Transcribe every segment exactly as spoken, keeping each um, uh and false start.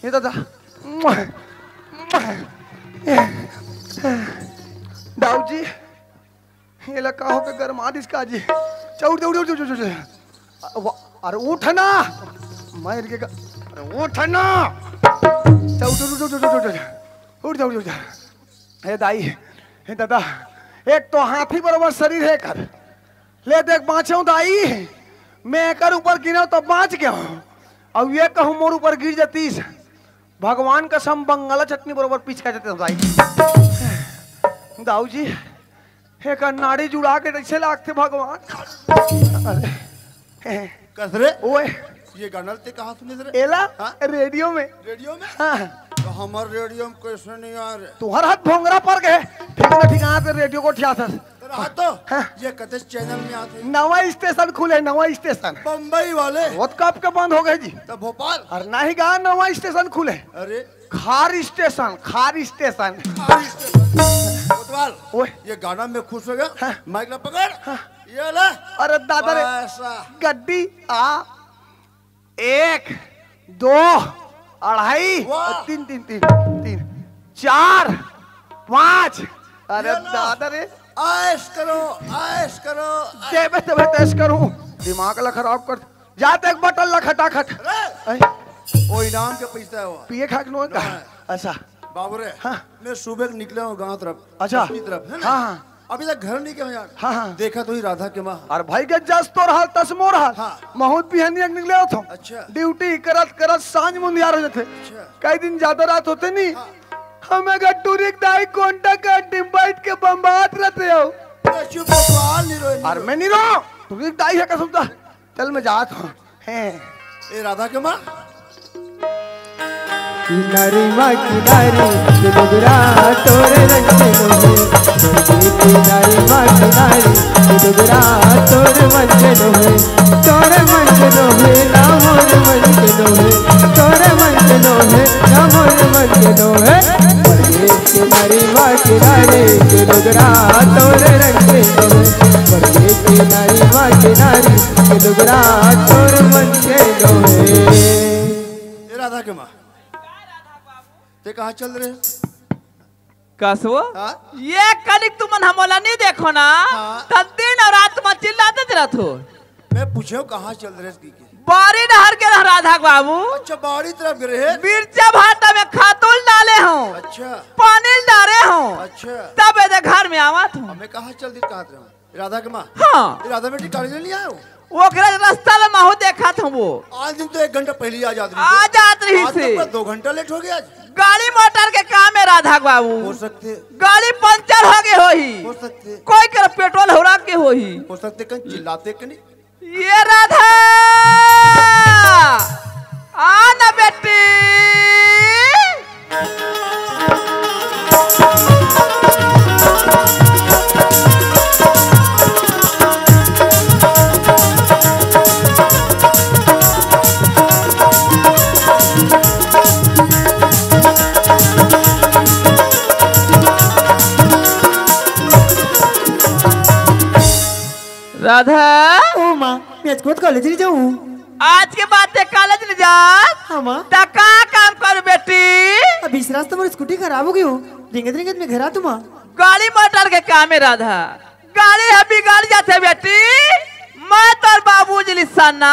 हे दादा, दाऊ जी, एला का होके गरमा दिस का जी? चल, उठ, उठ, उठ, उठ, उठ, उठ। अ, वा-, अरे उठ ना, मैं इनके का, अरे उठ ना, चल, उठ, उठ, उठ, उठ, उठ, उठ, उठ, उठ जा, उठ जा, उठ जा। हे दाई, हे दादा, एक तो हाथी बरोबर शरीर हे कर, ले देख, बाँचेंव दाई, मैं एकर ऊपर गिरेंव त बाँच गेंव, अउ ये कहूँ मोर ऊपर गिर जतिस, भगवान कसम, बंगाला चटनी बरोबर पिचका जतिस दाई। दाऊ जी, एकर नाड़ी जुड़ा के कइसे लागथे भगवान? अरे, कस रे? ओए। ये गाना ते कहाँ सुने रे? एला? हाँ? रेडियो में। रेडियो में? हाँ। तो हमर रेडियो में कइसे नहीं आ रे? तुहर हाथ भोंगरा पर गए। ठीक ना, ठीक, हाथ रेडियो को ठिया था। तेरा हाथ तो हाँ। ये कते चैनल में आथे। नवा स्टेशन खुले, नवा स्टेशन। बम्बई वाले। वो तो कब के बंद हो गए जी? तो भोपाल। अरे नहीं गा, नवा स्टेशन खुले। अरे। खार स्टेशन, खार स्टेशन। खार स्टेशन। कोतवाल, ओए। ये गाना में खुश हो गया। हाँ। माइक ला पकड़। हाँ। ये ले। अरे दादा रे। पैसा। गड्डी आ। एक, दो, अढ़ाई, वाह। तीन, तीन, तीन, तीन, चार, पाँच। अरे ये लो। दादा रे। ऐश करो, ऐश करो, ऐश देबे तेबे तो ऐश करूं। दिमाग ला खराब कर। जा तो एक बटन ला खटाखट। अरे। ऐ। वो इनाम के पैसा है वो। पिए खा के नो का? हाँ। अच्छा। बाबू रे, हाँ। मैं सुबह के निकले हूँ गाँव तरफ, अच्छा। बस्ती तरफ, है ना? हाँ, हाँ। अभी तक घर नहीं गया यार। हाँ, हाँ। देखा तो ही राधा के माँ। अरे भाई के जस तोर हाल तस मोर हाल। हाँ। महूँ बिहनिया के निकले होत हूँ। अच्छा। ड्यूटी करत करत सांझ मुंधियार हो जाथे। अच्छा। कई दिन ज्यादा रात होथे नहीं। हाँ। हमें अगर टूरी के दाई कोंटा का टीम बैठ के बम्बात रहते हो। ए, चुप हो, बाहर नहीं रोए, नहीं अरे रोए। मैं नहीं रो। टूरी के दाई है कसम ता। चल, मैं जात हूँ। हैं। ए राधा के माँ। किनारी माँ किनारी, के डुगरा तोरे रंग के लोहे। किनारी माँ किनारी, के डुगरा तोरे मन के लोहे। तोरे मन के लोहे, ना मोर मन के लोहे। तोरे मन के लोहे, ना मोर मन के लोहे। परदेस के नरवा किनारे, के डुगरा तोर रंग के लोहे। परदेस के नरवा किनारे, के डुगरा तोर मन के लोहे। ए राधा के माँ, ते कहाँ चल रहे? कसो? हाँ? ये कनिक तुमन हमोला नहीं देखो ना, हाँ। त दिन अउ रात म चिल्लाते रहत हो। मैं पूछे हूँ, कहाँ चल रहे इसकी के? बारी डहर गे रहे राधा के बाबू। अच्छा, बारी तरफ गे रहे? मिर्चा भाटा में खातूल डाले हूँ। अच्छा। पानी डाले हूँ। अच्छा। तब एदे घर में आवत हूँ। अब मैं कहाँ चल दी, कहाँ रहे हूँ? राधा के माँ? हाँ। ये राधा बेटी गाड़ी ले नहीं आए हो? ओकरे रास्ता ले महू देखत हूँ वो। आज दिन तो एक घंटा पहले ही आ जात रही आ थी। जात रही आज तो थी। पूरा दो घंटा लेट हो गया आज। गाड़ी मोटर के काम है राधा के बाबू। हो सकते। गाड़ी पंचर हो गए होही। हो सकते। कोई कर पेट्रोल होरा के होही। हो सकते, कहीं चिल्लाते कहीं। ये राधा, आ ना बेटी। राधा। ओ माँ, मैं आज खुद कॉलेज नहीं जाऊँ। आज के बाद ते कॉलेज नहीं जा। हाँ माँ। त का काम कर बेटी? अभी इस रास्ते पर स्कूटी खराब हो गई हो। रिंगत रिंगत में घर आ तू माँ। गाड़ी मोटर के काम है राधा। गाड़ी है बिगाड़ जाते बेटी। मैं तोर बाबूजी लिसाना,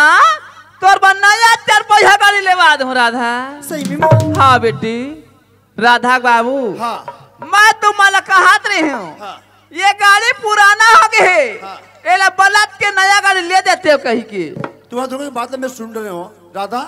तोर बर नया चार पहिया गाड़ी लेवा दूँ राधा। सही में माँ? हाँ बेटी। राधा बाबू, हाँ। मैं तुम्हारा कहत रहे हूँ, हाँ। ये गाड़ी पुराना हो गए है, हाँ। एला बलत के नया गाड़ी ले देते हो कही के। तुम्हारा दोनों की बात मैं सुन रहे हूँ। राधा,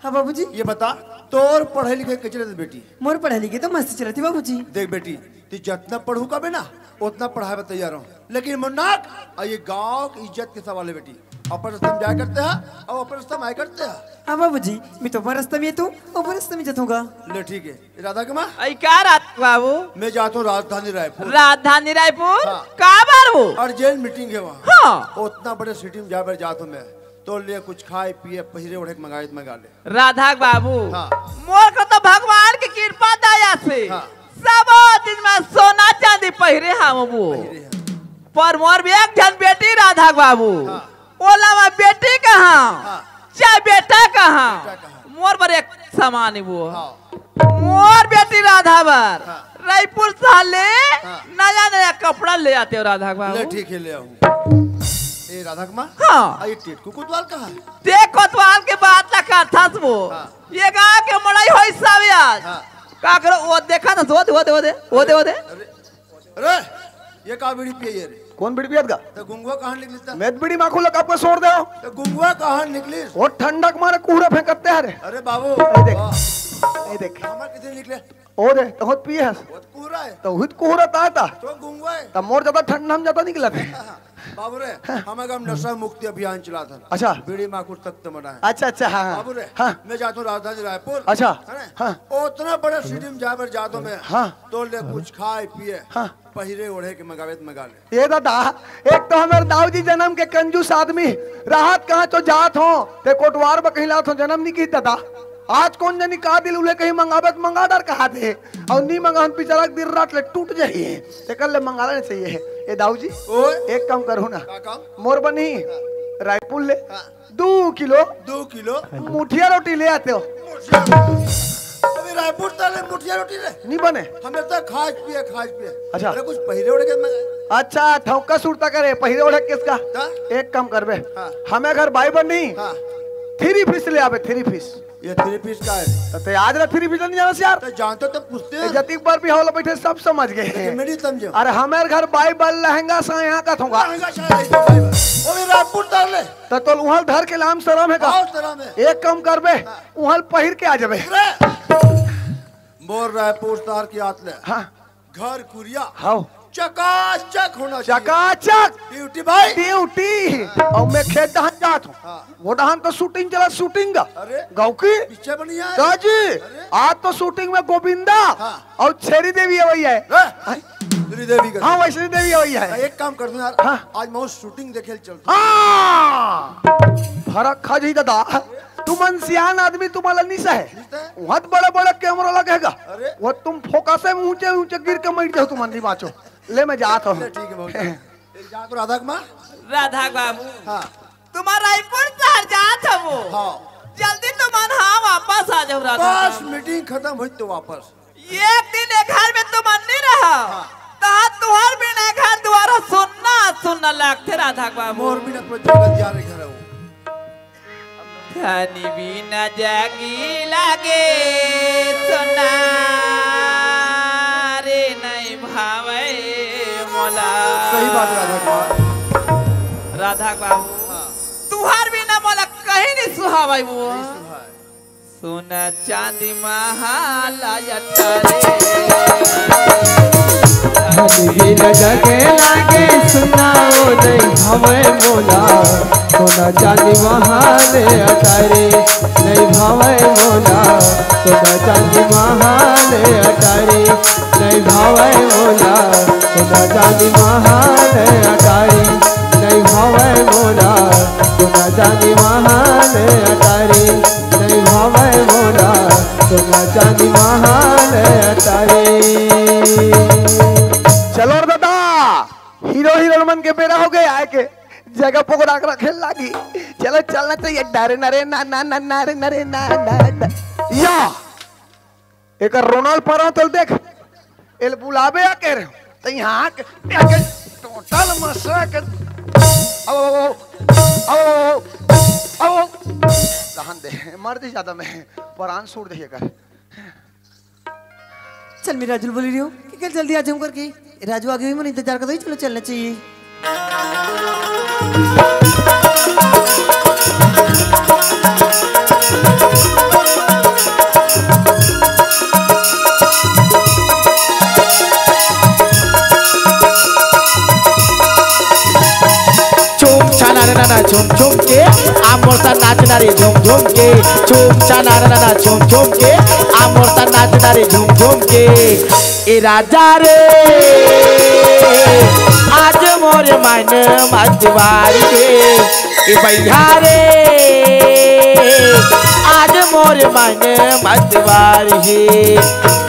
हाँ बाबूजी। ये बता, तोर पढ़ाई लिखाई कैसे चलत बेटी? मोर पढ़ाई लिखाई तो मस्त चलत है बाबूजी। देख बेटी, तू जितना पढ़ू का बे ना, उतना पढ़ाई में तैयार हूँ, लेकिन मुन्नाक, और ये गांव की इज्जत के सवाल है बेटी। अपन रास्ते में जाया करते हैं और अपन रास्ते में आया करते हैं। हाँ बाबूजी, मैं तो अपन रास्ते में तू अपन रास्ते में जतूंगा। ले ठीक है। राधा के माँ? आई का राधा बाबू? मैं जाता हूँ राजधानी रायपुर। राजधानी रायपुर? हाँ। का बार वो? अर्जेंट मीटिंग है वहाँ। हाँ। उतना बड़े सिटी में जा बार जाता हूँ मैं। तो ले कुछ खाए पिए पहिरे ओढ़े के मंगाए तो मंगा ले। राधा बाबू, हाँ। मोर को तो भगवान की कृपा दया से हाँ। सबो दिन में सोना चांदी पहिरे हवं वो। पहिरे हवं। पर मोर भी एक झन बेटी राधा बाबू। हाँ। ओला मैं बेटी कहाँ? हाँ। चाहे बेटा कहाँ? बेटा कहाँ? मोर बर एक सामान वो। हाँ। मोर बेटी राधा बर हाँ। रायपुर शहर ले हाँ। नया नया कपड़ा ले आते हो राधा के बाबू। ले ठीक है, ले आऊँ। ए राधा के माँ, हाँ। आ ये टेटकू कोतवाल कहाँ है? ते कोतवाल के बात ला करथस वो। हाँ। ये गाँव के मड़ई होई सब आज। हाँ। का करो, वो देखा ना, वो दे, वो दे, वो दे, वो दे, वो दे। अरे, अरे, ये का बीड़ी पिए ये रे? कौन बीड़ी पियत गा? तो गुंगवा कहाँ निकली था? मैं तो बीड़ी माखू लगा आपको छोड़ दे। तो गुंगवा कहाँ निकली? वो ठंडक मारे कुहरा फेंकते हैं रे। अरे बाबू, ये देख, वाह। ये देख। हमार कितने निकले? ओ रे, तो खुद पिए हस। बहुत कुहरा है। तो खुद कुहरा ता था। तो गुंगवा है। तब मोर ज्यादा ठंड हम ज्यादा निकला थे। बाबू रे, हमें हम नशा मुक्ति अभियान चला था। अच्छा। बीड़ी माखू तख्त मना है। अच्छा, अच्छा, हाँ, हाँ। बाबू रे, हाँ। मैं जाता हूँ राजधानी रायपुर। अच्छा। है ना? हाँ। ओ, उतना बड़ा सिटी में जाए बर जाता हूँ मैं। हाँ। तो ले कुछ खाए पिए। हाँ। पहिरे ओढ़े के मंगावे त मंगा ले। ए दादा, एक तो हमर दाऊ जी जन्म के कंजूस आदमी, राहत कहाँ तो जात हो, ते कोटवार ब कहीं लात हो, जन्म नहीं की दादा। आज कौन जनी का दिल उले कहीं मंगावे त मंगा डर कहा दे, और नहीं मंगा हम बेचारा दिन रात ले टूट जाही, ते कर ले मंगा लेना चाहिए। ए दाऊ जी, ओए। एक काम करू ना, का काम? मोर बनी, हाँ। रायपुर ले, हाँ। दो किलो दो किलो मुठिया रोटी ले आते हो। मुठिया रोटी। अभी रायपुर ताले मुठिया रोटी रे। नहीं बने। हमें तो खाज पिए, खाज पिए। अच्छा। अरे कुछ पहिरे ओढ़े के मैं अच्छा, ठौका सुरता करे, पहिरे ओढ़े किसका? का? एक काम करबे। हाँ। हमें घर बाई बन नहीं। हाँ। थ्री पीस ले आबे, थ्री पीस। ये थ्री पीस का है? तो ते आज ना थ्री पीस नहीं जाना यार। तो जानते तो पूछते हैं। जतिक बार भी हौला बैठे सब समझ गए। लेकिन मैं नहीं समझे। अरे हमारे घर बाई बन लहंगा साया का थोंगा। लहंगा साया का थोंगा। अभी रायपुर ताले। त तोल उहल धर के लाम शरम हे का? बहुत शरम हे। एक काम करबे, हाँ। उहल पहिर के आ जाबे। रे! मोर रायपुर तार की आत ले। हाँ। घर कुरिया। हाँ। चकाचक होना चाहिए। चकाचक। ड्यूटी भाई। ड्यूटी। हाँ। और मैं खेत डहान जात हूँ। हाँ। वो डहान तो शूटिंग चला, शूटिंग का। अरे। गाँव की। पीछे बनी है। का जी? अरे। आज तो शूटिंग में गोविंदा हाँ। और छेरी देवी है भैया। रे! श्रीदेवी का हाँ, वैष्णो देवी आई है। एक काम करते हैं यार, हाँ। आज मैं शूटिंग देखे चलते हैं। हाँ। फरक खा जी दादा, तुमन सियान आदमी, तुम्हारा नहीं सहे। नहीं सहे। वहाँ तो बड़ा बड़ा कैमरा लगेगा। अरे। वो तुम फोकस में ऊंचे ऊंचे गिर के मर जाओ, तुम नहीं बाँचो। ले मैं जात हूँ। ले ठीक है, बहुत अच्छा। ए, जा तो राधा के माँ। राधा के बाबू। हाँ। तुम्हारा रायपुर शहर जात हवो। हाँ। जल्दी तुमन हाँ वापस आ जाओ राधा के बस बाबू। मीटिंग खत्म हुई तो वापस। एक दिन ए घर में तुमन नहीं रहा, हाँ। तहाँ तुहर बिना घर दुआर सुन्ना सुन्ना लागथे राधा के बाबू। मोर बिना तो जगत जा रही घर हो। धनी बिना जागी लागे सुन्ना रे नहीं भावे मोला। सही बात राधा के बाबू। राधा के बाबू, हाँ। तुहर बिना मोला कहीं नहीं सुहावे वो। नहीं सुहावे। सोना चांदी महाल अटारी। धन बिन जगे लागे सुना ओ नहीं भावे मोला। सोना चांदी महाल अटारी, नहीं भावे मोला। सोना चांदी महाल अटारी, नहीं भावे मोला। सोना चांदी महाल अटारी, नहीं भावे मोला। सोना चांदी महाल अटारी, नहीं भावे मोला, सोना चांदी महाल अटारी। चलो रे दादा, हीरो हीरोइन मन के बेरा हो गए आए के, जगह पकड़ा के रखे लागी। चलो चलना चाहिए, डरे नरे ना ना ना ना रे नरे ना ना ना। या एकर रोनाल्ड परा तो देख, एल बुलावे आ के रे, त यहाँ के, यहाँ के टोटल मसरा के, आओ, आओ, आओ, आओ, आओ, दहन दे, मर दे ज्यादा में, परान सूट दे एकर। चल मेरे राजू बोली रही हो, कि कल जल्दी आ जाऊँ करके, राजू आगे हुई मन इंतजार कर दो, चलो चलना चाहिए। चुम छाना रे नाना चुम चुम के, आ मोर ता नाच ना रे झुम झुम के। चुम छाना रे नाना चुम चुम के, आ मोर ता नाच ना रे झुम झुम के। ए राजा रे, आज मोरे मन मत वारी रे। ए भैया रे, आज मोरे मन मत वारी रे।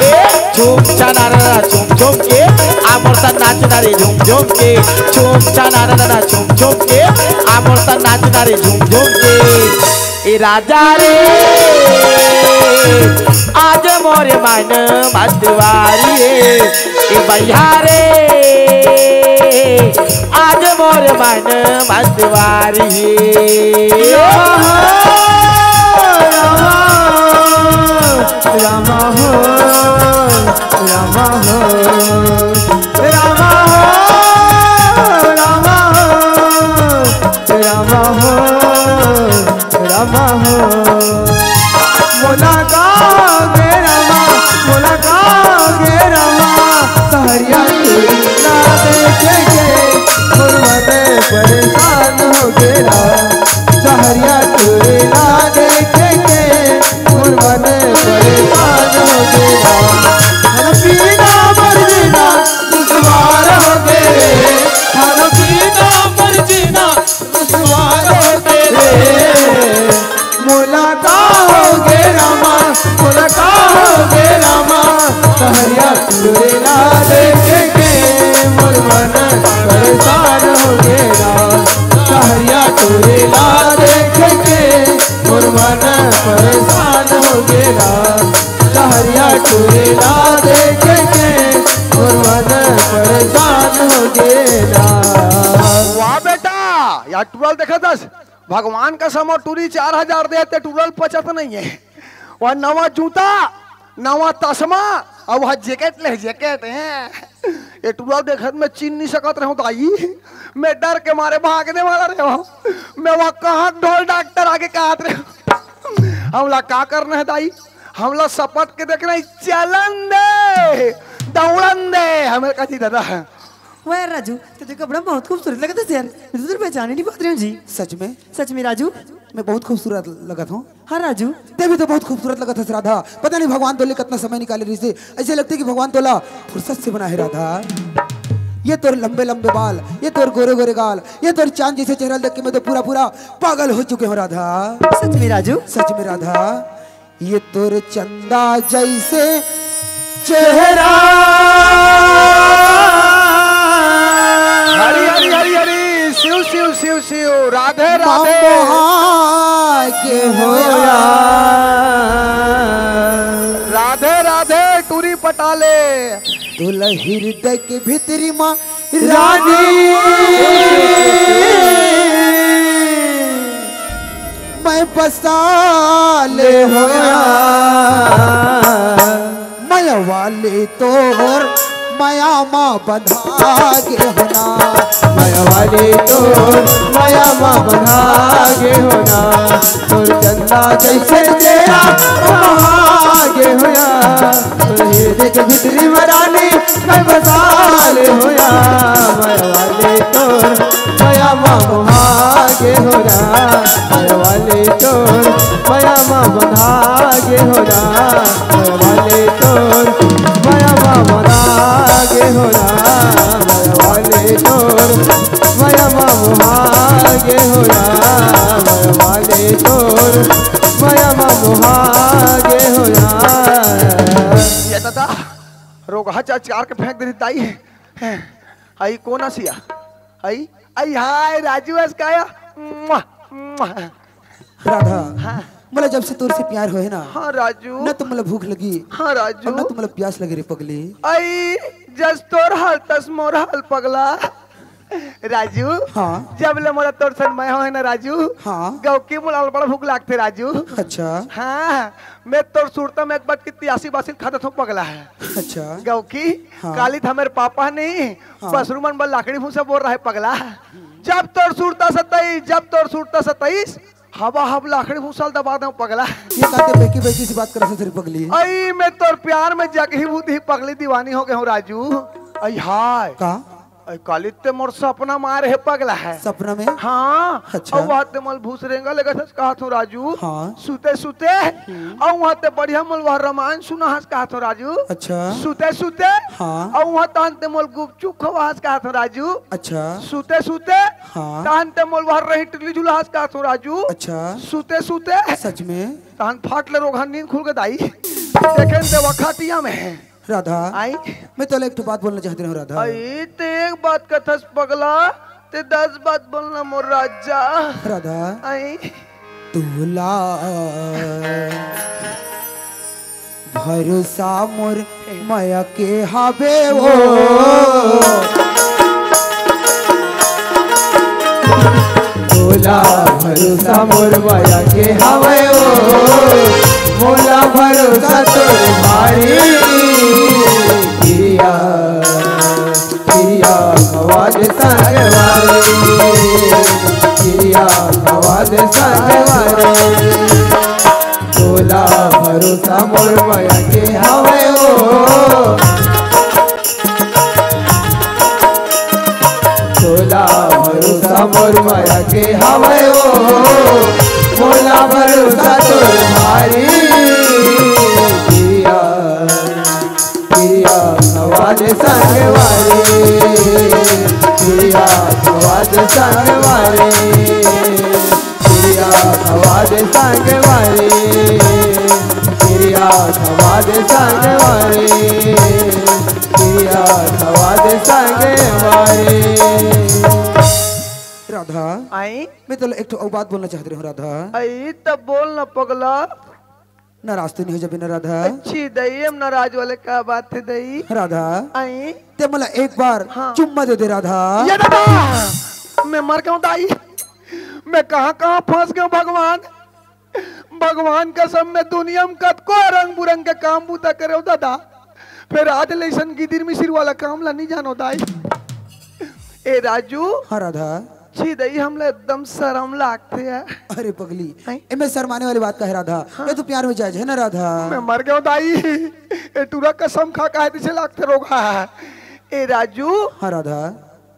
ए झुम छाना रे नाना चुम चुम के, आ मोर ता नाच ना रे झुम झुम के। चुम छाना रे नाना चुम चुम के, आ मोर ता नाच ना रे झुम झुम के। ए राजा रे, आज मोर मन मतवारी हे। ए भैया रे, आज मोर मन मतवारी हे। रामा हो, रामा हो, रामा हो, रामा हो, रामा हो। रामा हो, रामा हो। मोला का गे रामा, मोला का गे रामा, सहरिया टुरी ला देखे के मोर मन परेशान हो गे राम। सहरिया टुरी ला देखे के मोर मन परेशान हो गे राम। हर पीना मर जीना दुश्वार हो गे रे, हर पीना मर जीना दुश्वार हो गे रे। मोला का हो गे रामा, मोला का हो गे रामा, सहरिया टुरी ला देखे के मोर मन परेशान हो गे राम। सहरिया टुरी ला देखे के मोर मन परेशान हो गे राम। सहरिया टुरी ला देखे के मोर मन परेशान हो गे राम। वाह बेटा, या टुरा ल देखत हस, भगवान कसम वो टुरी चार हजार दे हे ते टुरा ल पचत नइ हे। वह नवा जूता, नवा तसमा, अउ वह जैकेट ले, जैकेट हे। ये टुरा ल देखत में चीन नइ सकत रहेंव दाई, मैं डर के मारे भागने वाला रहेंव। मैं वह कहाँ ढोल डॉक्टर आगे कहत रहेंव। हमला का करना हे दाई, हमला सपट के देखना हे, चलन दे, दौड़न दे, हमें कही दादा। वाह यार राजू, तें तो कपड़ा बहुत खूबसूरत लगत हस यार। मैं तो तेला पहचान ही नहीं पात रहेंव जी। सच में? सच में राजू। मैं बहुत खूबसूरत लगत हंव। हाँ राजू। तें भी तो बहुत खूबसूरत लगत हस राधा। पता नहीं भगवान तोर ले कतना समय निकाले रहिसे। अइसे लगथे कि भगवान तोला फुरसत से बनाए हे राधा। ये तोर लंबे लंबे बाल, ये तोर गोरे गोरे गाल, ये तोर चांद जइसे चेहरा ल देख के मैं तो पूरा पूरा पागल हो चुके हंव राधा। सच में राजू। सच में राधा। ये तोर चंदा जइसे चेहरा। हरी हरी हरी हरी, शिव शिव शिव शिव, राधे राधे। मोहा के होया। राधे राधे, टुरी पटा ले। तोला हिरदय के भीतरी मा रानी, मैं बसा ले होया। मया वाली तोर मया मा बंधा गे होना। मया वाली तोर मया मा बंधा गे होना। तोर चंदा जइसे चेहरा मोहा गे होया। तोर हिरदय के भीतरी मा रानी मैं बसा ले होया। मया वाली तोर मया मा मोहा गे होया। मया वाली तोर मया मा बंधा गे होया। मया वाली तोर मया मा बंधा गे होया। मया वाली तोर मया मा मोहा गे होया। मया वाली तोर मया मा मोहा गे होया। ये दादा, रोगहा चार के फेंक दे दाई। अई कोन अस या? अई, अई हाय, राजू अस का या? मुआ, मुआ। राधा, हाँ। मोला जब से तोर से प्यार होए ना, हाँ राजू। न तो मोला भूख लगी, हाँ राजू। अउ न तो मोला प्यास लगे रे पगली। अई, जस तोर हाल तस मोर हाल पगला। राजू, हाँ। जब ले मोला तोर सन मया होए ना राजू, हाँ। गौकी मोला बड़ा भूख लागथे राजू। अच्छा। हाँ, मैं तोर सुरता में एक बार की तियासी बासी ल खा देथंव पगला। अच्छा। गौकी, हाँ। काली त हमर पापा नहीं, हाँ। बसरू मन बर लाकड़ी भूसा बोर रहे पगला। जब तोर सुरता सताइस, जब तोर सुरता सताइस, हवा हब लाकड़ी भूसा ल दबा देंव पगला। ये का तें बेकी बेकी से बात करत हस रे पगली? अई मैं तोर प्यार में जगही भूतही पगली दीवानी हो गे हंव राजू। अई हाय। का? अई काली तें मोर सपना मा आए रहे पगला। सपना में? हाँ। अच्छा। अउ वहाँ तें मोला भूसरेंगा लगत हस कहत हंव राजू। हाँ। सुते सुते। हम्म। अउ वहाँ तें बढ़िया मोला वह रामायण सुनाहस कहत हंव राजू। अच्छा। सुते सुते। हाँ। अउ वहाँ तहन तें मोला गुपचुप खवाहस कहत हंव राजू। अच्छा। सुते सुते। हाँ। तहन तें मोला वह रही टिकली झुलाहस कहत हंव राजू। अच्छा। सुते सुते। सच में? तहन फाट ले रोगहा नींद खुल गे दाई। देखेन तें वह खटिया में। राधा, आई? मैं तोला एक ठो बात बोलना चाहत रहेंव राधा। आई, तें एक बात कथस पगला, तें दस बात बोलना मोर राजा। राधा। आई? तोला भरोसा मोर मया के हावे ओ। तोला भरोसा मोर मया के हावे ओ। मोला भरोसा तोर भारी। किरिया, किरिया खवा दे संगवारी। किरिया खवा दे संगवारी। तोला भरोसा मोर मया के हावे ओ। तोला भरोसा मोर मया के हावे ओ। मोला भरोसा तोर भारी। किरिया, किरिया खवा दे संगवारी। किरिया खवा दे संगवारी। किरिया खवा दे संगवारी। किरिया खवा दे संगवारी। किरिया खवा दे संगवारी। राधा, आई? मैं तोला एक ठो अउ बात बोलना चाहत रहे हूँ राधा। आई त बोल न पगला। नाराज तो नहीं हो जाबे ना राधा? अच्छी दई, हम नाराज वाले का बात है दई? राधा, आई? ते मोला एक बार हाँ। चुम्मा दे दे राधा। ये दादा, मैं मर गया हूँ दाई, मैं कहाँ कहाँ फंस गया हूँ भगवान। भगवान कसम, मैं दुनिया में कतको रंग बुरंग के काम बूता करे हो दादा, फिर आज ले अइसन गिदिर मिसिर वाला काम ला नहीं जानो दाई। ए राजू। हाँ राधा। छी दई, हमला एकदम शरम लागथे यार। अरे पगली, हैं? एमे शरमाने वाली बात का है राधा? हाँ। ये तो प्यार में जायज है ना राधा? मैं मर गया हूँ दाई, ए टूरा कसम खा काहे दिसे लागथे रोगहा। ए राजू। हाँ राधा।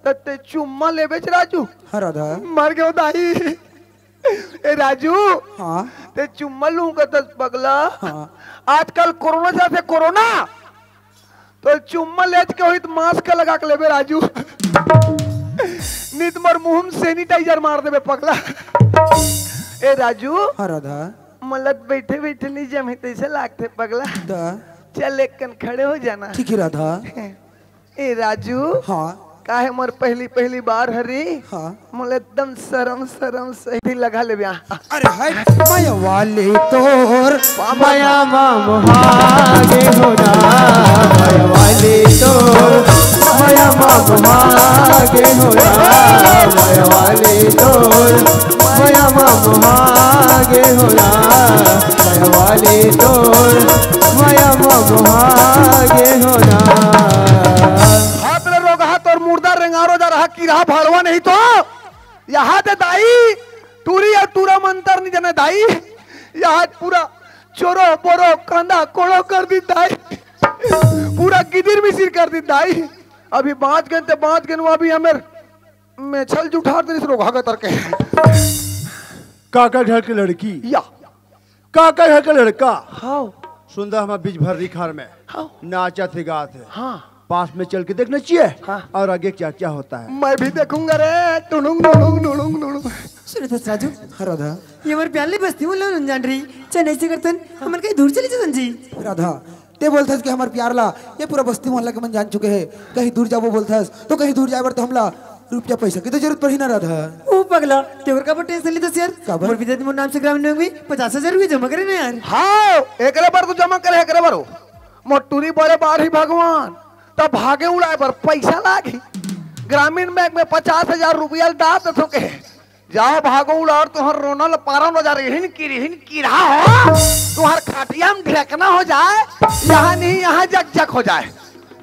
त ते चुम्मा लेबेच राजू? हाँ राधा। मर गया हूँ दाई। ए राजू। हाँ। ते चुम्मा लूं का दस पगला? हाँ। आजकल कोरोना जाथे कोरोना, तो चुम्मा लेत के होई त मास्क लगा के लेबे राजू। नित मोर मुंह में सैनिटाइजर मार देबे पगला। ए राजू। हाँ राधा। मलत बैठे बैठे नहीं जमे तैसे लागथे पगला। दा। चल एक कन खड़े हो जाना। ठीक है राधा। ए राजू। हाँ। काहे मोर पहली पहली बार हरी? हाँ। मोला एकदम शरम शरम सही लगा ले ब्याह। अरे हाय। मया वाली तोर मया माम हागे हो ना। मया वाली तोर मया माम हागे हो ना। मया वाली तोर मया माम हागे हो ना। मया वाली तोर मया माम हागे हो ना। हाथ रे रोगहा तोर मुर्दा रेंगारो जा रहा, किरहा भाड़वा नहीं तो। यहाँ दे दाई, टूरी अउ टूरा मंतर नहीं जाने दाई। यहाँ पूरा चोरो बोरो कांदा कोड़ो कर दी दाई। पूरा गिदिर मिसिर कर दी दाई। अभी बाँच गेन ते बाँच गेन, वो अभी हमेर मेछल जुठार देनिस रोगहा गतर के। काका घर के लड़की। या। काका घर के लड़का। हाँ। सुंदर हमार बीच भर रिखार में। हाँ। नाचत हे, गात हे। हाँ। पास में चल के देखना चाहिए। हाँ। और आगे क्या क्या होता है। मैं भी देखूंगा रे। टुनुंग, टुनुंग, टुनुंग, टुनुंग। सुनो तो राजू। हाँ, राधा। ये हमारे प्यार ले बस्ती मोहल्ला नइ जान रही। चल ऐसे करतन, हमन कहीं दूर चले जातन जी। राधा, ते बोलथस कि हमर प्यार ला ये पूरा बस्ती मोहल्ला के मन जान चुके हे। कहीं दूर जाबो बोलथस, तो कहीं दूर जाए बर तो हमला रुपया पैसा के तो जरूरत पड़ही ना राधा। ओ पगला, ते ओकर काबर टेंशन लेथस यार? काबर? मोर विद्या मोर नाम से ग्रामीण बैंक में पचास हजार रुपया जमा करे ना यार। हाँ, एकरे बर तो जमा करे, एकरे बर हो। मोर टूरी बड़े बाढ़ही भगवान, तब भागे उड़ाए बर पैसा लागही। ग्रामीण बैंक में पचास हजार रुपया डाल देथों के। जाओ भागो उड़ाओ, तुहर रोना ल पारा न हो जा, रिहिन की रिहिन कीड़ा हो, तुहर खटिया में ढेकना हो जाए, यहाँ नहीं यहाँ जक जक हो जाए,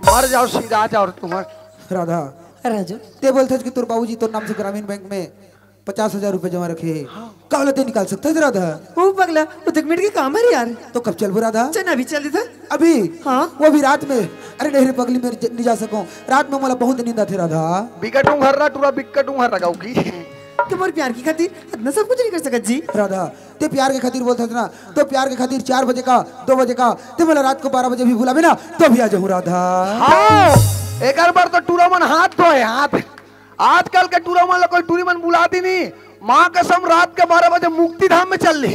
मर जाओ सीधा जाओ तुहर। राधा, राजू। ते बोलथस कि तोर बाबूजी तोर नाम से ग्रामीण बैंक में पचास हजार रुपया जमा रखे हे। हाँ। काला ते निकाल सकथस राधा? ओ पगला, वो तो एक मिनट के काम हे रे यार। तो कब चलबो राधा? चल अभी चल देथन। अभी? हाँ। वो भी रात में? अरे नहीं रे पगली, मैं ज-, नहीं जा सकूं। रात में मोला बहुत नींद आथे राधा। बिकट उंघर रहा टूरा, बिकट उंघर रहा गाँव की। तुम्हारे प्यार की खातिर इतना सब कुछ नहीं कर सकत जी। राधा, ते प्यार के खातिर बोलथस ना, तो प्यार के खातिर चार बजे का, दो बजे का, ते मोला रात को बारह बजे भी बुलाबे ना, तो भी आ जाऊं राधा। हाँ, एकर बर तो टूरा मन हाथ धोए, हाथ। आजकल के टूरा मन ला कोई टूरी मन बुलाती नहीं। माँ कसम, रात के बारह बजे मुक्ति धाम में चल ली।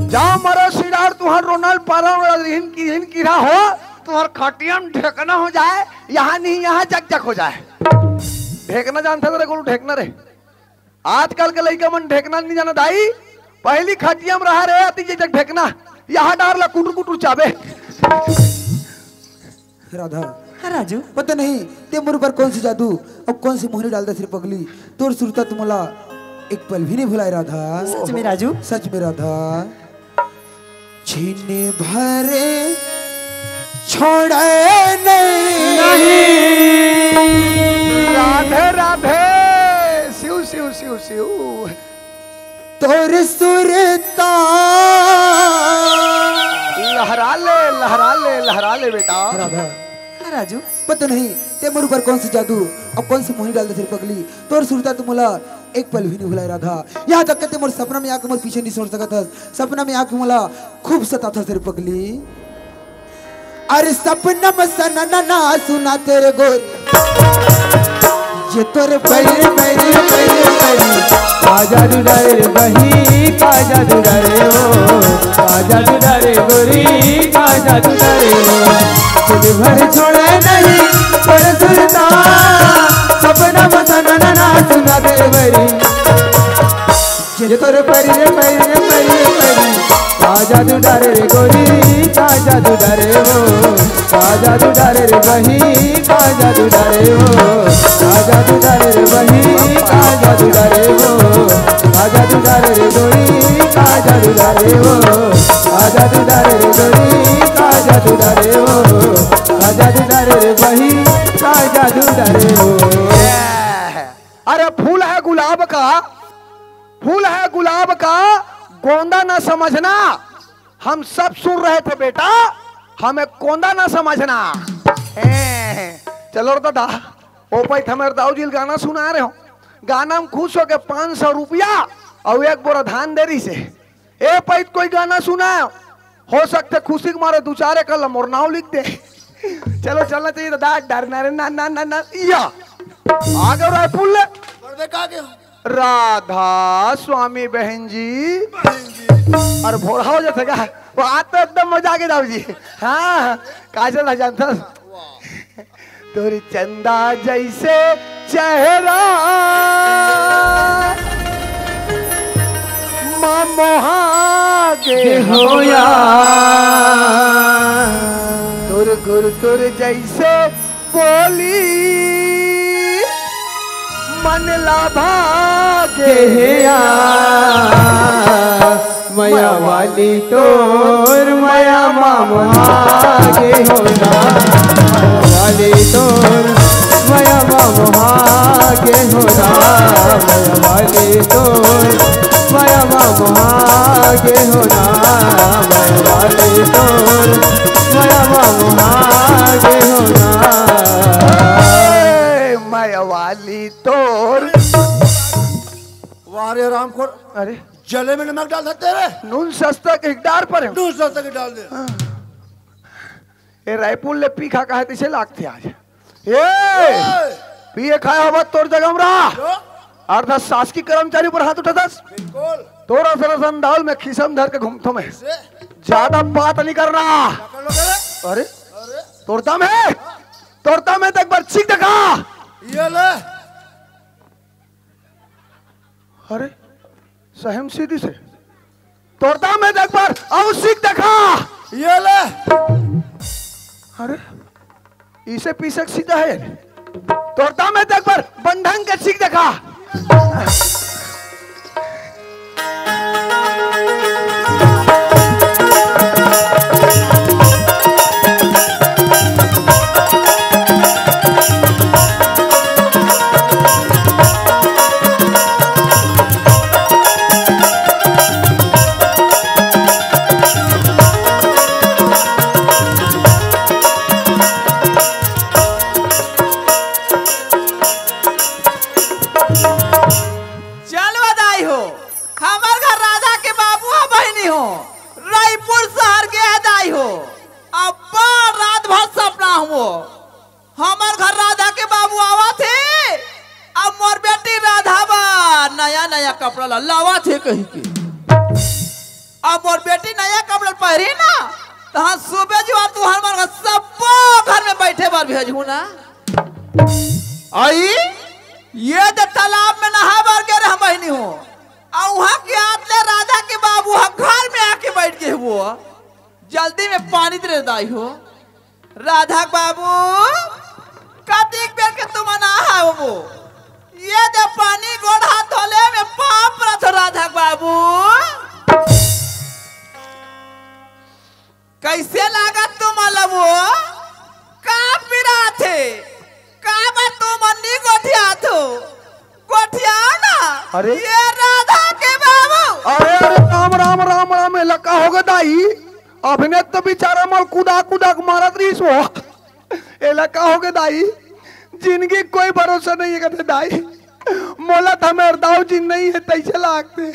जाओ मरो सिरार, तुहर रोनल पारा रिहिन की रिहिन कीड़ा हो, तुहर खटिया में ढेकना हो जाए, यहाँ नहीं यहाँ जक जक हो जाए। ढेकना जानते रे गोलू, ढेकना रे। आजकल के लइका मन ढेकना नहीं जाना दाई। पहली खटिया में रहा रे, अति जे जग ढेकना, यहाँ डार ला कुटुर कुटुर चाबे। राधा, हाँ राजू। पता नहीं ते मोर ऊपर कौन सी जादू और कौन सी मोहनी डाल दे रे पगली, तोर सुरता तो मोला एक पल भी नहीं भुलाए राधा। सच में राजू? सच में राधा। छिन भर छोड़े नहीं। राधे राधे, शिव शिव शिव शिव। तोर सुरता। लहरा ले, लहरा ले, लहरा ले बेटा। राधा। हाँ राजू। पता नहीं ते मोर ऊपर कौन सी जादू और कौन सी मोहनी डाल दे रे पगली, तोर सुरता तो मोला एक पल भी नहीं भुलाए राधा। यहाँ तक के ते मोर सपना में आके मोर पीछे नहीं छोड़ सकत हस, सपना में आके मोला खूब सताथस रे पगली। अरे सपना में सननना सुनाथे रे गोरी। जे तोर बैरी, बैरी, बैरी, बैरी। का जादू डारे रे बही, का जादू डारे ओ, का जादू डारे गोरी, का जादू डारे ओ। दिन भर छोड़े नहीं पर सुरता, सपना में सननना सुनाथे रे बही। जे तोर परी रे परी रे परी रे परी, का जादू डारे रे गोरी, का जादू डारे ओ, का जादू डारे रे बही, का जादू डारे ओ, का जादू डारे रे बही, का जादू डारे ओ, का जादू डारे रे गोरी, का जादू डारे ओ, का जादू डारे रे गोरी, का जादू डारे ओ, का जादू डारे रे बही, का जादू डारे ओ। अरे फूल है गुलाब का, फूल है गुलाब का, गोंदा ना समझना। हम सब सुन रहे थे बेटा, हमें कोंदा ना समझना। ए, चलो रे दादा, ओ पइत हमर दाऊ जी ल गाना सुना रहे हो, गाना में खुश होके पाँच सौ रुपया और एक बोरा धान दे रही से। ए पइत कोई गाना सुना, हो सकथे खुशी के मारे दू चार एकड़ ला मोर नाव लिख दे। चलो चलना चाहिए दादा, डरना रे ना ना ना ना। या आगे रायपुर ले। बड़बे का के हो? राधा स्वामी बहन जी। बहन जी। और भोरा हो जाथे का? वो आज तो एकदम मजा आ गया दाऊ जी। हाँ, काजल आ जानता। तोर चंदा जैसे चेहरा मा मोहा गे हो यार। तोर गुर तोर जैसे बोली मन ला भागे हे यार। मया वाली तोर मया मा मोहा गे हो ना। मया वाली तोर मया मा मोहा गे हो ना। मया वाली तोर मया मा मोहा गे हो ना। मया वाली तोर मया मा मोहा गे हो ना। ए, मया वाली तोर। वाह रे रामखोर। अरे। जले में नमक डाल सकते रे। नून सस्ता के डार पर है। नून सस्ता के डाल दे। हाँ। ए रायपुर ले पी खा कहे तैसे लागथे आज। ए! ए! पिए खाए हवा तोर जगह में रहा। जो? अर्थात शासकीय कर्मचारी ऊपर हाथ उठाथस। बिल्कुल। तोर असन असन दाऊ ल मैं खीसा में धर के घूमथों मैं। से? ज्यादा बात नहीं करना। क्या कर लोगे रे? अरे? अरे? तोर दम है? तोर दम है तो एक बार चीख देखा। ये ले। अरे, सही में सीधी से। तोर दम है तो एक बार अउ चीख देखा। ये ले। अरे, इसे पीछे सीधा है। तोर दम है तो एक बार बंधन के चीख देखा। चल बधाई हो। हमर घर राधा के बाबू ह बहिनी हो, रईपुर शहर गे हे दाई हो। अब्बड़ रात भर सपना हो, हमर घर राधा के बाबू आवत हे, अब मोर बेटी राधा बर नया नया कपड़ा ला लावत हे कहि के। अब मोर बेटी नया कपड़ा पहिरी ना, तहाँ सुबह जुआर तुहर मन सब्बो घर में बैठे बर भेजहूँ ना। आई, ये तो तालाब में नहाए बर गे रहे बहिनी हो, अउ उहाँ के आत ले राधा के जल्दी में पानी दे दाई हो। राधा बाबू, कतिक बेर के तुमन आ हवो? ये दे पानी, गोड़ हाथ धोले में पाँव परत हो राधा बाबू। कइसे लागत तुमन ला वो? का पिरात हे? का बा तुमन नी गोठियात हो? गोठियाओ ना। अरे। ये राधा के बाबू। अरे, अरे, राम, राम, राम, राम, एला का होगे दाई? अभिने तो बेचारा मोला कुदा, कुदा के मारत रहिस वो। एला का होगे दाई? जिनगी के कोई भरोसा नइ हे कथे दाई। मोला त हमर दाऊ जी नइ हे तइसे लागथे।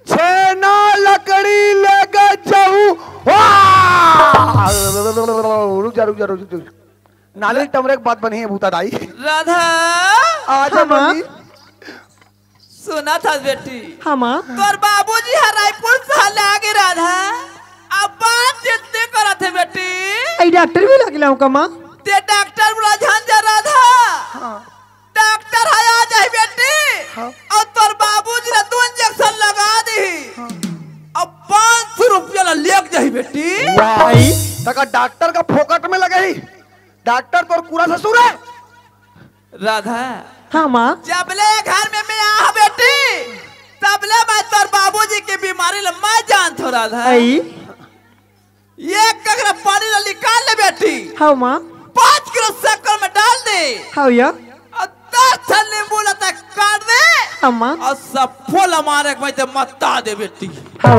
छेना लकड़ी लेके जाहूं। वाह! रुक जा, रुक जा, रुक जा, रुक जा। नाली टमरे के बात बनही हे भूता दाई। राधा। आजा हाँ, माँ। मम्मी। सुनत हस बेटी। हाँ, माँ। तोर बाबूजी ह रायपुर सहर ले आगे राधा। अब बात जितनी करत हे बेटी। अई डॉक्टर भी लगे लाऊं का माँ? ते डॉक्टर बुला झन जा राधा। हाँ। डॉक्टर ह आ जाही बेटी। हाँ। अउ तोर बाबूजी ला दू इंजेक्शन लगा दिही। हाँ। अब पाँच सौ रुपया ला लेके जाही बेटी। वाह। अई। तका डॉक्टर का फोकट में लगही। डॉक्टर तोर पूरा ससुर हे। राधा। हाँ, माँ। जबले घर में मैं आ बेटी, तबले मैं तोर बाबूजी के बीमारी ला मैं जानत हो राधा। अई। एक ककरा पानी ला निकाल ले बेटी। हाँ, माँ। पाँच किलो शक्कर में डाल दे। हाँ, या। अउ दस ठन नींबू ला तक काट दे। हाँ, माँ। अउ सफो ला मारे के मैं ते मत्ता दे बेटी। हाँ।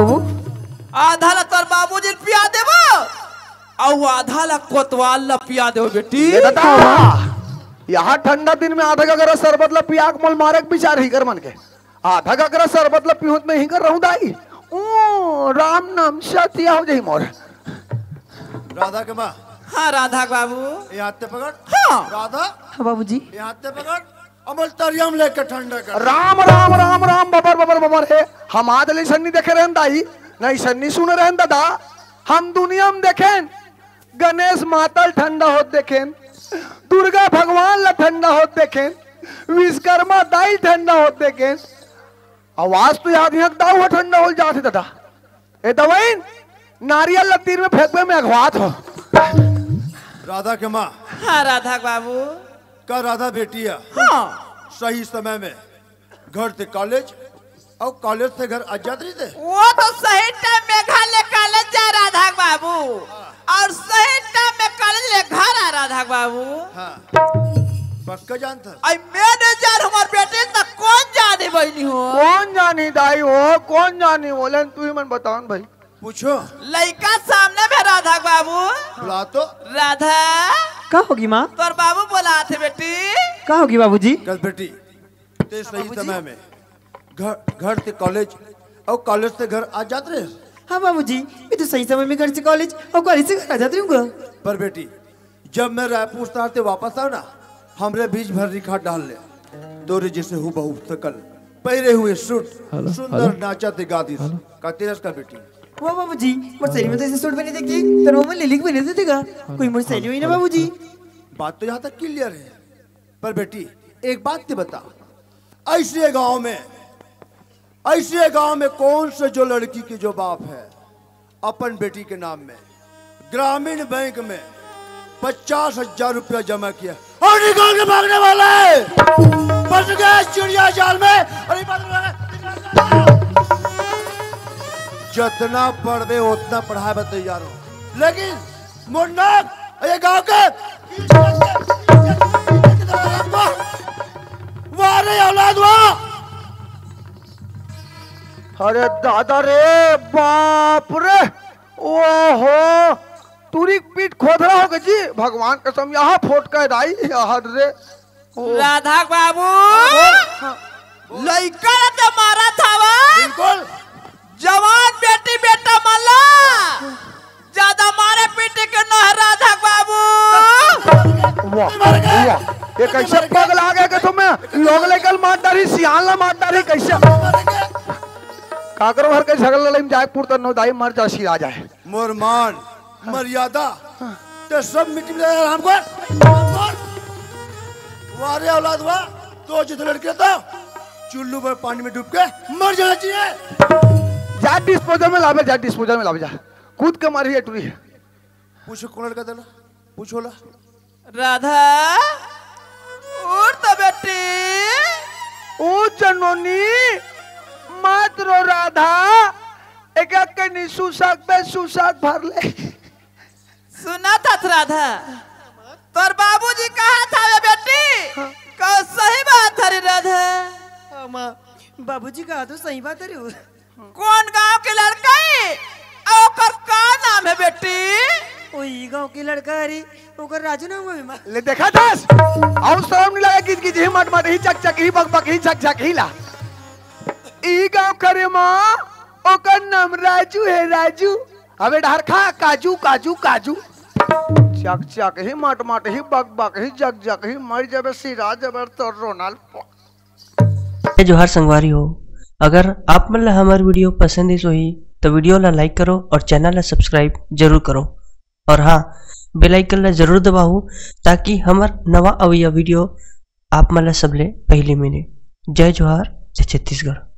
आधा ला तोर बाबूजी ला पिया देबो, अउ आधा ला कोतवाल ला पिया देबो बेटी। ये दादा, हाँ। यहाँ ठंडा दिन में आधा गगरा शरबत ला पिया के मोला मारे के विचार हे इकर मन के। आधा गगरा शरबत ला पीहूं त मैं इही कर रहूं दाई। ओ, राम नाम से तिया हो जाही मोर। राधा के माँ। हाँ, राधा के बाबू। ये हाथ ते पकड़। हाँ। राधा। हाँ, बाबूजी। ये हाथ ते पकड़। अमल तरियम लेके ठंडा कर। राम, राम, राम, राम, बबर, बबर, बबर हे। हम आज ले अइसन नइ देखे रहेन दाई, न अइसन नइ सुने रहेन दादा। हम दुनिया में देखेन, गणेश माता ल ठंडा होत देखेन, दुर्गा भगवान ल ठंडा होत देखेन, विश्वकर्मा दाई ल ठंडा होत देखेन। अउ आज तो याद इहाँ दाऊ ह ठंडा होल जात हे दादा। ए दवइन, नारियल ल तीर में फेंकबे में अघवात हो। राधा के माँ। हाँ, राधा के बाबू। का राधा बेटी हे? हाँ। सही समय में घर से कॉलेज अउ कॉलेज से घर आ जात रहिथे। वो तो सही टाइम में घर ले कॉलेज जा राधा के बाबू, अउ सही टाइम में कॉलेज ले घर आ राधा के बाबू। हाँ, पक्का जानत हस? अई मैं नइ जानहूं हमर बेटी, त कोन जानही बहिनी हो? कोन जानही दाई हो, कोन जानही? बोले न तुही मन बताओ न भाई। पूछो। लइका सामने में राधा के बाबू। बुला तो। राधा। का होगे माँ? तोर बाबू बोलात हे बेटी। का होगे बाबूजी? कस बेटी, ते सही बाबूजी। समय में घर, घर से कॉलेज अउ कॉलेज से घर आ जात रहेस? हाँ बाबूजी, मैं तो सही समय में घर से कॉलेज अउ कॉलेज से घर आ जात रहूंगा। पर बेटी, जब मैं रायपुर सहर से वापस आएंव ना, हमरे बीच भर्री खाट डाल ले। तोरे जइसे हूबहू सकल, पहिरे हुए सूट, हेलो, सुंदर हेलो। नाचत हे गात हे। हेलो। का तेरस का बेटी? वाह बाबूजी, मोर सहेली मन तो अइसे सूट पहिने देखे, त मैं ले लेके पहिने देतेंव। कोई मोर सहेली होही ना बाबूजी। बात तो यहाँ तक क्लियर हे, पर बेटी, एक बात ते बता, अइसे गांव में, अइसे गांव में कौन से जो लड़की के जो बाप हे, अपन बेटी के नाम में ग्रामीण बैंक में पचास हजार रुपया जमा किया अउ निकल के भागने वाला हे? फंस गया चिड़िया जाल में। अरे बात, जतना पढ़बे ओतना पढ़ाए बर तैयार हों, लेकिन मोर नाक, ये गांव के, वाह रे औलाद वाह। अरे दादा रे, बाप रे, ओहो, टूरी के पीठ खोदरा होगे जी, भगवान कसम, यहाँ फोटका हे दाई, यहाँ रे। ओ। राधा बाबू, हाँ, बोल। लइका ला तो मारत हवा। बिल्कुल। जवान बेटी बेटा मन ला ज्यादा मारे पीटे के नोहे राधा बाबू। वाह, वाह, ये कइसे पगला गे कि तुम्हें लोग लइका ल मार डारही, सियान ला मार डारही, कइसे? काकरो घर के झगड़ा लड़ाई में जाए पुरता नो दाई मर जा, सिरा जाए। मोर मान, मर्यादा, ते सब मिट्टी में हराम खोर। वाह रे औलाद वाह, तो जितने लड़के तो चुल्लू भर पानी में डूब के मर जाना चाहिए। जा डिस्पोजल में लावे, जा डिस्पोजल में लावे, जा। कूद के मारही ए टुरी ह। पूछो कोन लड़का तेला, पूछो ला। राधा, उठ तो बेटी। ओ जनोनी, मत रो राधा, एक एक के नी सुसक बे सुसक भर ले। सुनत हस राधा, तोर बाबूजी कहत हवे बेटी, हाँ। का सही बात हरे राधा? हाँ माँ, बाबूजी कहा तो सही बात हरे। कोन गांव के लड़का हे? अउ ओकर का नाम हे बेटी? ओ ई गांव के लड़का हरे, ओकर राजू नाम हे माँ। ले देखत हस, अउ शरम नी लगे, गिजगिजही, मटमटही, चकचकही, बकबकही, झकझकही ला। ई गांव के हरे माँ, ओकर नाम राजू हे, राजू। अबे डहर खा, काजू, काजू, काजू। चकचकही, मटमटही, बकबकही, झकझकही, मर जबे, सिरा जबे तोर रोनाल। जय जोहार संगवारी हो, अगर आप मन ला हमर video पसंद आइस होही, तो video ला like करो और channel ला subscribe जरूर करो। और हाँ, bell icon ला जरूर दबाओ, ताकि हमर नवा अवइया video आप मन ला सबले पहली मिले। जय जोहार, जय छत्तीसगढ़।